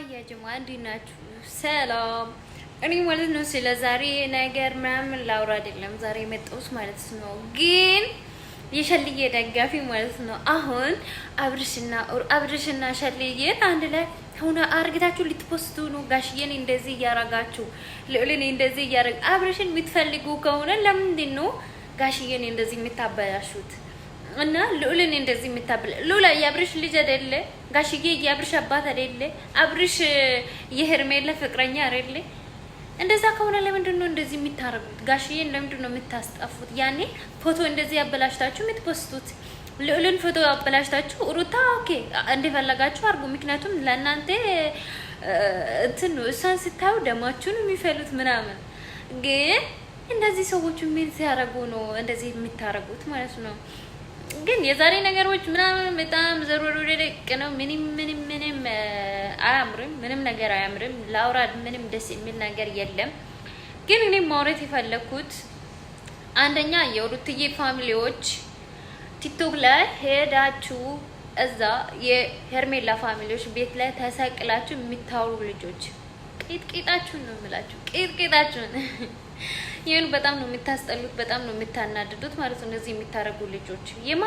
ያ ጀማ እንዴት ናችሁ? ሰላም። እኔ ማለት ነው ስለ ዛሬ ነገር ምናምን ላውራ አይደለም ዛሬ የመጣሁት ማለት ነው። ግን የሸልዬ ደጋፊ ማለት ነው አሁን አብርሽና ሸልዬን አንድ ላይ ሆነ አርግታችሁ ልት post ቱ ነው። ጋሽዬን እንደዚህ እያረጋችሁ፣ ልዑልን እንደዚህ እያረግ አብርሽን የምትፈልጉ ከሆነ ለምንድን ነው ጋሽዬን እንደዚህ የምታበላሹት? እና ልዑልን እንደዚህ የምታበላ ሉላ የአብርሽ ልጅ አይደለ? ጋሽዬ የአብርሽ አባት አይደለ? አብርሽ የሄርሜላ ፍቅረኛ አይደለ? እንደዛ ከሆነ ለምንድን ነው እንደዚህ የምታረጉት? ጋሽዬን ለምንድን ነው የምታስጠፉት? ያኔ ፎቶ እንደዚህ ያበላሽታችሁ የምት post ቱት ልዑልን ፎቶ አበላሽታችሁ ሩታ okay እንደፈለጋችሁ አድርጉ። ምክንያቱም ለእናንተ እንትን ነው፣ እሷን ስታዩ ደማችሁን የሚፈሉት ምናምን። ግን እንደዚህ ሰዎቹ ምን ሲያደርጉ ነው እንደዚህ የምታረጉት ማለት ነው? ግን የዛሬ ነገሮች ምናምን በጣም ዘሮሮ ደቅ ነው። ምንም ምንም ምንም አያምርም። ምንም ነገር አያምርም። ላውራድ ምንም ደስ የሚል ነገር የለም። ግን እኔ ማውራት የፈለኩት አንደኛ የሩትዬ family ዎች ቲክቶክ ላይ ሄዳችሁ እዛ የሄርሜላ family ዎች ቤት ላይ ተሰቅላችሁ የሚታወሩ ልጆች ቂጥቂጣችሁን ነው የምላችሁ፣ ቂጥቂጣችሁን። ይህን በጣም ነው የምታስጠሉት፣ በጣም ነው የምታናድዱት ማለት ነው። እነዚህ የሚታረጉ ልጆች የማ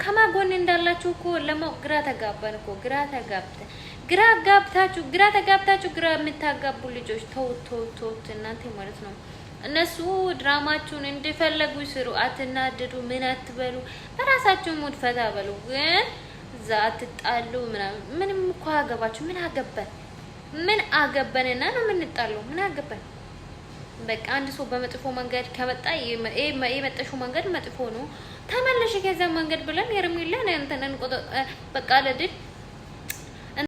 ከማጎን እንዳላችሁ እኮ ለማወቅ ግራ ተጋባን እኮ። ግራ ተጋብተ ግራ ጋብታችሁ ግራ ተጋብታችሁ ግራ የምታጋቡ ልጆች ተውት፣ ተውት፣ ተውት እናንተ ማለት ነው። እነሱ ድራማችሁን እንደፈለጉ ይስሩ። አትናደዱ፣ ምን አትበሉ፣ በራሳችሁ mood ፈታ በሉ። ግን እዛ አትጣሉ ምናምን። ምንም እኮ አገባችሁ። ምን አገባን? ምን አገባንና ነው የምንጣለው? ምን አገባን? በቃ አንድ ሰው በመጥፎ መንገድ ከመጣ የመጠሽው መንገድ መጥፎ ነው፣ ተመለሽ ከዚያ መንገድ ብለን ሄርሜላን እንትን በቃ ለድል